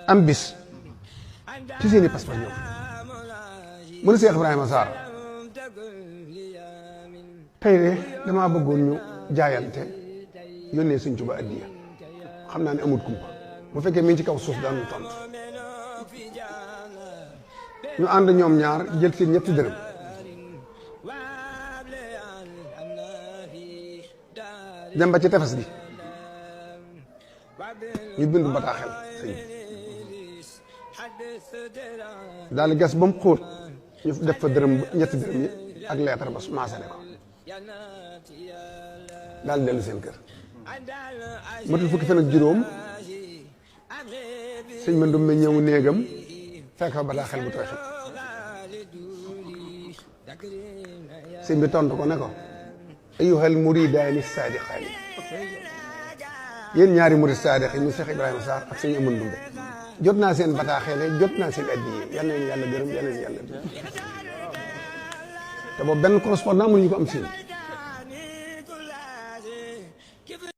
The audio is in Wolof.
am bis ci seeni pas-pas ñoom mu ne Cheikh Ibrahima Sarr tey de damaa bëggoon ñu jaayante yónnee Sëñ Tuubaa addiya xam naa ne amut kumpa bu fekkee mi ngi ci kaw suuf daan ñu tontu ñu ànd ñoom ñaar jël seen ñetti dërëm dem ba ci tefes gi ñu bindu bataaxel sëñ daal di gas ba mu xóot ñu def fa dërëm ñetti dërëm yi ak leetar ba maasale ko daal dellu seen kër matul fukki fan ak juróom sëñ Mandum ma ñëw néegam fekk fa bataaxel bu tooy xib sëñ bi tontu ko ne ko ayyuhal muridaani saadiqaani yéen ñaari murid saadiq yi ñu Cheikh Ibrahima Sarr ak sëñ Amadou Ndumbe jot naa seen bataaxele jot naa seen addiya yal na leen yàlla gërëm yal na leen yàlla te boobu benn correspondant mënuñu ko am siin